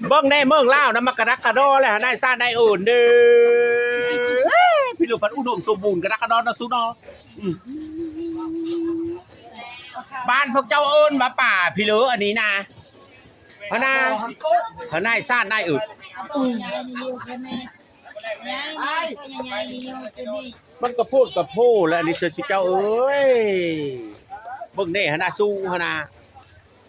ເບິ່ງແດ່ເມືອງລາວນະ ມັນກະດັກກະດໍແລ້ວ ນາຍຊານນາຍເອີນເດີ ເອີຍ ພີ່ເລີ ພັດອຸດົມສົມບູນກະດັກກະດໍເນາະສູເນາະ. ອືມ ບ້ານພວກເຈົ້າເອີ້ນວ່າປ່າພີ່ເລີ ອັນນີ້ນະ ຫັ້ນນະ ຫັ້ນນາຍຊານນາຍເອີນ. ມັນກະໂພດກະໂພແຫຼະ ອັນນີ້ເຊີຍເຈົ້າເອີຍ ເບິ່ງແດ່ຫັ້ນນະ ສູ້ຫັ້ນນະ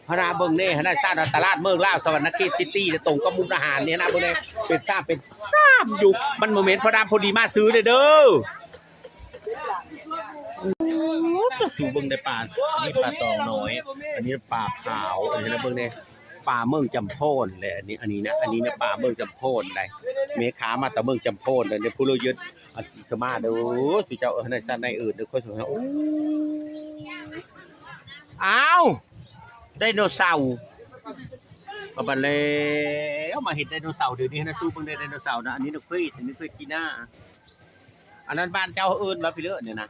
ຫັ້ນນະ ເບິ່ງແດ່ຫັ້ນນະ ຊາດຕະຫຼາດເມືອງລາວ ສະຫວັນນະເຂດຊິຕີ ຕົງກັບມຸກດາຫານນີ້ຫັ້ນນະ ເບິ່ງແດ່ ເປັນສາມ ເປັນສາມຢູ່ ມັນບໍ່ແມ່ນພໍດຳພໍດີມາຊື້ເດີ. ສູ້ເບິ່ງໄດ້ປາ ອັນນີ້ປາຕອງນ້ອຍ ອັນນີ້ປາຂາວ ອັນນີ້ນະ ເບິ່ງແດ່ ປາເມືອງຈຳພອນແຫຼະ ອັນນີ້ ອັນນີ້ນະ ອັນນີ້ນະ ປາເມືອງຈຳພອນໄດ໋ ແມ່ຄ້າມາແຕ່ເມືອງຈຳພອນໄດ໋ ເດ້ ຜູ້ເລີຍືດ ອັນສະມາເດີ ຊິເຈົ້າເອີຍ ໃນສັດໃນອື່ນເດີ ຂ້ອຍສະມາ ໂອ້ ອ້າວ ໄດໂນເສົາ ເອົາບັດແລ້ວ ມາເຫັນໄດໂນເສົາ ດຽວນີ້ນະ ສູ້ເບິ່ງໄດໂນເສົານະ ອັນນີ້ນະ ເຄີຍເຫັນ ອັນນີ້ເຄີຍກິນນະ. ອັນນັ້ນບ້ານເຈົ້າເອີ້ນວ່າພີ່ເລີນີ້ນະ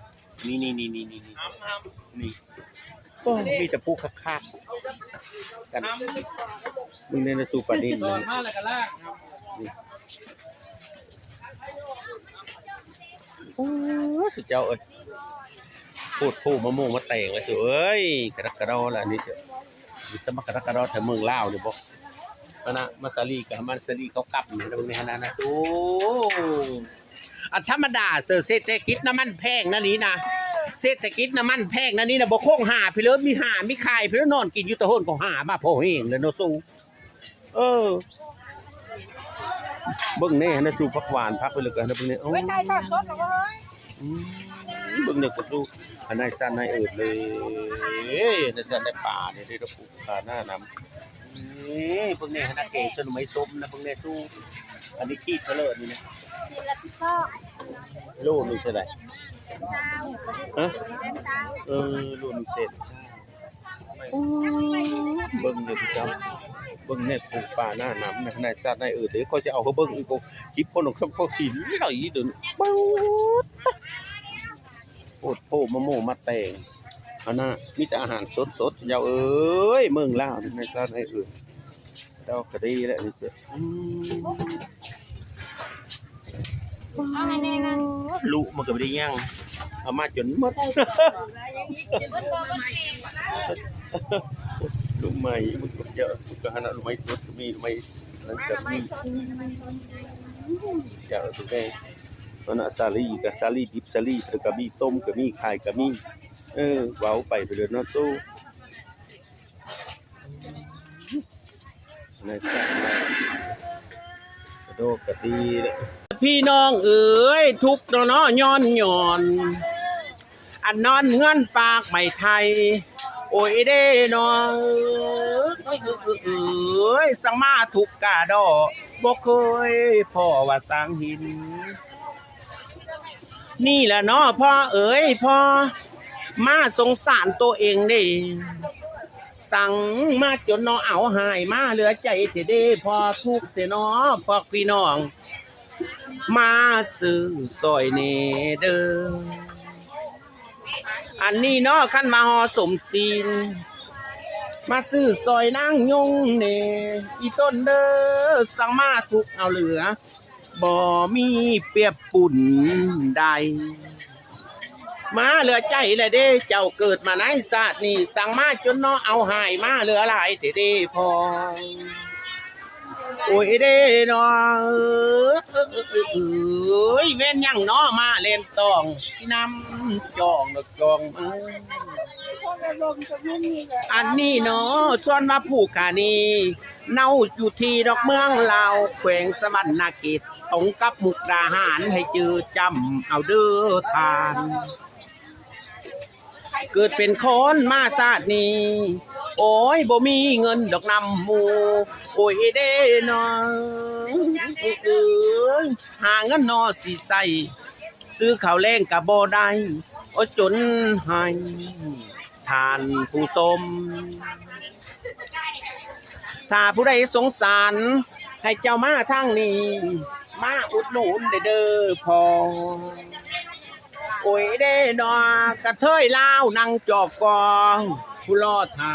ນີ້ໆໆໆ ນີ້ ໂອ້ ມີແຕ່ຜູ້ຄັກໆ ກັນ ມຶງແນ່ນະ ສູ່ປານິນ ມາແລ້ວກໍລ້າງ ນີ້ ໂອ້ ສຸເຈົ້າເອີຍ ໂພດໂພ ມະມ່ວງມະແຕງລະສຸເອີຍ ກະດັກກະດໍລະ ອັນນີ້ ສະມັກກະດັກກະດໍແຖວເມືອງລາວນີ້ບໍ ອັນນະ ມາສາລີກະມາສາລີເຂົາກັບນີ້ ເບິ່ງນີ້ຫັ້ນນະ ໂອ້ ອັນທຳມະດາເສີ ເສດຖະກິດນ້ຳມັນແພງນະນີ້ນະ ເສດຖະກິດນ້ຳມັນແພງນະນີ້ນະ ບໍ່ຄົງຫາພີ່ເລີ ມີຫາມີຂາຍພີ່ເລີ ນອນກິນຢູ່ຕະໂຮນກໍຫາມາພໍແຮງແລ້ວເນາະສູ ເອີ ເບິ່ງແນ່ຫັ້ນນະສູ ຜັກຫວານ ຜັກໄປເລີຍກັນເບິ່ງແນ່ ໂອ້ ໄປຖ່າຍທອດສົດແລ້ວເວີຍ ອືມ ເບິ່ງແນ່ກໍສູ ອັນນາຍຊານນາຍເອີດເລີຍ ນາຍຊານນາຍປານີ້ເດ້ ເຂົາປູກປາໜ້ານຳ ນີ້ ເບິ່ງແນ່ຫັ້ນນະ ແກງໃສ່ໜໍ່ໄມ້ສົ້ມນະ ເບິ່ງແນ່ສູ ອັນນີ້ຂີດເທົ່າໃດນີ້ນະ ຂີດລະສິບສອງ ໂລໜຶ່ງເທົ່າໃດ ຮະ ເອີ ໂລໜຶ່ງແສນຊາວ ໂອ້ ເບິ່ງເດີເຈົ້າ ເບິ່ງແນ່ປູກປາໜ້ານຳນະ ນາຍຊານນາຍເອີດເດ້ ຂ້ອຍຊິເອົາໃຫ້ເບິ່ງອີກ ຄລິບຄົນຂອງຂ້ອຍຊິໄຫຼເດີ ໂພດໂພ ມະໂມມະແຕງ ອັນນະ ມີແຕ່ອາຫານສົດໆ ເຈົ້າເອີຍ ເມືອງລາວນະ ນາຍຊານນາຍເອີດ ເຈົ້າກະດີແຫຼະ ອືມ ເອົາໃຫ້ແນ່ນະ ລຸມັນກະບໍ່ໄດ້ຍັງ ເອົາມາຈົນໝົດ ລຸໃໝ່ ມັນກະເຍາະ ກະຫັ້ນນະ ລຸໃໝ່ສົດກະມີ ລຸໃໝ່ນັ້ນກະມີ ເຈົ້າ ອັນນະ ສາລີກະສາລີດິບ ສາລີກະມີ ຕົ້ມກະມີ ຂາຍກະມີ ເອີ ເວົ້າໄປ ໄປເລີຍເນາະ ໂຕ ໃນສັດມາກະໂດກກະດີເດ້ ພີ່ນ້ອງເອີຍ ທຸກເນາະ ຍ້ອນ ຍ້ອນ ອັນນອນເຮືອນປາກໄມ້ໄຜ່ ໂອ້ຍເດ້ນ້ອງເອີຍ ສັງມາທຸກກະດໍ ບໍ່ເຄີຍພໍ້ວ່າສັງຫີນ ນີ້ລະເນາະພໍ່ເອີຍ ພໍ່ມາສົງສານໂຕເອງເດ້ ສັງມາຈົນເນາະ ເອົາຫາຍມາເຫຼືອໃຈແທ້ເດ້ ພໍ່ທຸກແທ້ເນາະ ພວກພີ່ນ້ອງ ມາຊື້ຊ່ອຍແດ່ເດີ ອັນນີ້ເນາະ ຄັນວ່າຫໍ່ສົມຊີ້ນ ມາຊື້ຊ່ອຍນາງຍົງແດ່ ອີຕົນເດີ ສັງມາທຸກເອົາເຫຼືອ ບໍ່ມີປຽບປຸ້ນໃດ ມາເຫຼືອໃຈແລະເດ້ ເຈົ້າເກີດມາໃນຊາດນີ້ ສັງມາຈົນເນາະ ເອົາຫາຍມາເຫຼືອຫຼາຍແທ້ເດ້ພໍ່ ໂອ້ຍເດ້ນ້ອງເອີຍ ແມ່ນຫຍັງເນາະ ມາແລ່ນຕອງ ຊິນຳຈອງດອກຈອງມາ ອັນນີ້ເນາະ ສ່ວນວ່າຜູ້ການີ້ ເນົາຢູ່ທີ່ດອກເມືອງລາວ ແຂວງສະຫວັນນະເຂດ ຕົງກັບມຸກດາຫານ ໃຫ້ຈື່ຈຳເອົາເດີທ່ານ ເກີດເປັນຄົນມາຊາດນີ້ ໂອ້ຍ ບໍ່ມີເງິນດອກນຳໝູ່ ໂອ້ຍເດ້ນ້ອງເອີຍ ຫາເງິນໜໍ່ຊິໃຊ້ ຊື້ເຂົ້າແລງກະບໍ່ໄດ້ ໂອ້ຍ ຈົນໃຫ້ ທ່ານຜູ້ຊົມ ຖ້າຜູ້ໃດສົງສານ ໃຫ້ເຈົ້າມາທາງນີ້ ມາອຸດໜູນແດ່ເດີພໍ່ ໂອ້ຍເດ້ນອ ກະເທີຍລາວນັ່ງຈອກກອງ ຜູ້ລໍຖ້າ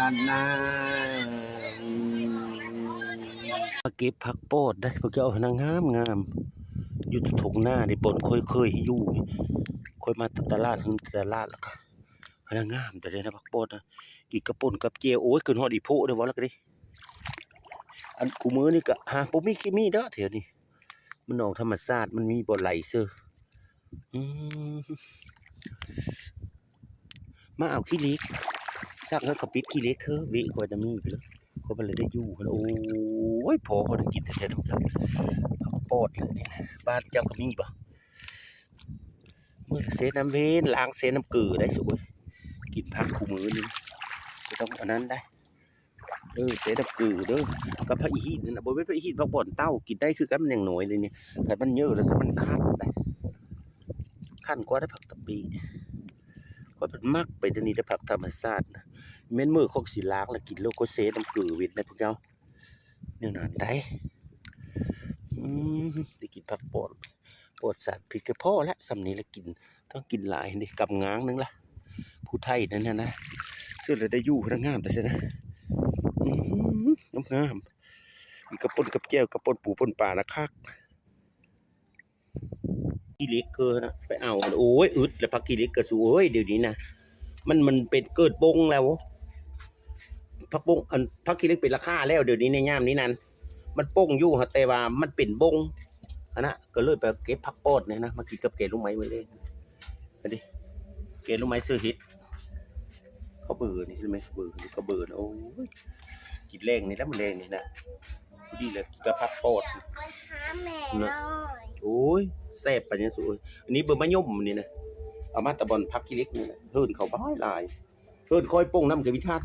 ລະນາງ. ມາເກັບຜັກປອດໄດ໋ ພວກເຈົ້າ ນາງງາມໆ ຢູ່ທົ່ງນານີ້ ບ່ອນຂ້ອຍເຄີຍຢູ່ ຂ້ອຍມາແຕ່ຕະຫຼາດ ເທິງຕະຫຼາດ ແລ້ວກະ ນາງງາມແຕ່ເດນະ ຜັກປອດນະ ກິນກັບປົ່ນກັບແຈ່ວ. ໂອ້ຍ ຂຶ້ນຮອດອີ່ໂພເດີ ເວົ້າແລ້ວກະເດ. ອັນ ຄູ່ມື້ນີ້ກະຫາບໍ່ມີ ມີເດີແຖວນີ້ ມັນໜອງທຳມະຊາດ ມັນມີບໍ່ໄຫຼເຊີ. ອືມ ມາເອົາຂີ້ເຫຼັກ ສັກໃຫ້ເຂົາປິດຂີ້ເຫຼັກເຮີ ເວະຂ້ອຍນະມີຢູ່ເລີຍ ຂ້ອຍບໍ່ໄດ້ຢູ່ຫັ້ນ. ໂອ້ຍ ພໍຂ້ອຍໄດ້ກິນແທ້ໆ ນຳກັນ ຜັກປອດເລີຍນີ້ນະ. ບ້ານເຈົ້າກໍມີບໍ່? ມື້ລະເສນ້ຳເວນ ລ້າງເສນ້ຳເກືອໄດ໋ ສຸກເອີຍ. ກິນຜັກຄູ່ມື້ນີ້ ບໍ່ຕ້ອງອັນນັ້ນໄດ໋. ເອີ ເສນ້ຳເກືອເດີ ກັບຜັກອີຫີນຫັ້ນນະ. ບໍ່ແມ່ນຜັກອີຫີນ ຜັກບອນເຕົ້າ ກິນໄດ້ຄືກັນ ມັນຍັງນ້ອຍເດນີ້. ຄັນມັນເຍີະແລ້ວ ມັນຄັນໄດ໋ ຄັນກວ່າໄດ໋ ຜັກຕະປີ. ຂ້ອຍເພິ່ນມັກໄປດຽວນີ້ ແຕ່ຜັກທຳມະຊາດນະ. ແມ່ນມື້ຂ້ອຍຊິລ້າງແລ້ວກິນໂລດ ຂ້ອຍເສນ້ຳເກືອເວັນໃດພວກເຈົ້າ. ແນວນັ້ນໄດ໋. ອືມ ໄດ້ກິນຜັກປອດ ປອດສານພິດກໍພໍລະ ສ່ຳນີ້ລະກິນ ຕ້ອງກິນຫຼາຍເດ ກຳງາງໜຶ່ງລະ ຜູ້ໄທນັ້ນນະ. ຊື້ແລ້ວໄດ້ຢູ່ ງາມແທ້ນະ. ອືມ ງາມໆ ມີກັບປົ່ນກັບແຈ່ວ ກັບປົ່ນປູປົ່ນປານະຄັກ. ຂີ້ເຫຼັກເກີນນະ ໄປເອົາ. ໂອ້ຍ ອຶດແລ້ວ ຜັກຂີ້ເຫຼັກກະສູເອີຍ ດຽວນີ້ນະ ມັນ ມັນເປັນເກີດບົງແລ້ວ. ຜັກບົງ ອັນ ຜັກຂີ້ເຫຼັກເປັນລາຄາແລ້ວ ດຽວນີ້ໃນຍາມນີ້ນັ້ນ ມັນປົ່ງຢູ່ ແຕ່ວ່າມັນເປັນບົງຫັ້ນນະ. ກໍເລີຍໄປເກັບຜັກປອດນີ້ນະ ມາກິນກັບແກງໜໍ່ໄມ້ມື້ແລງ. ອັນນີ້ ແກງໜໍ່ໄມ້ເສືອເຫັດ ເຂົ້າເບີນີ້ ເຫັນໄໝ ເບີນີ້ ເຂົ້າເບີ. ໂອ້ຍ ກິນແລງນີ້ແຫຼະ ມື້ແລງນີ້ນະ ພໍດີແຫຼະ ກິນກັບຜັກປອດນະ. ໂອ້ຍ ແຊບປານຫຍັງ ສຸເອີຍ. ອັນນີ້ເບີມະຍົມນີ້ນະ ເອົາມາແຕ່ບ່ອນຜັກຂີ້ເຫຼັກນີ້ນະ. ເຮືອນເຂົາຫຼາຍໆ ເຮືອນຂ້ອຍປົ່ງນຳກໍມີທານ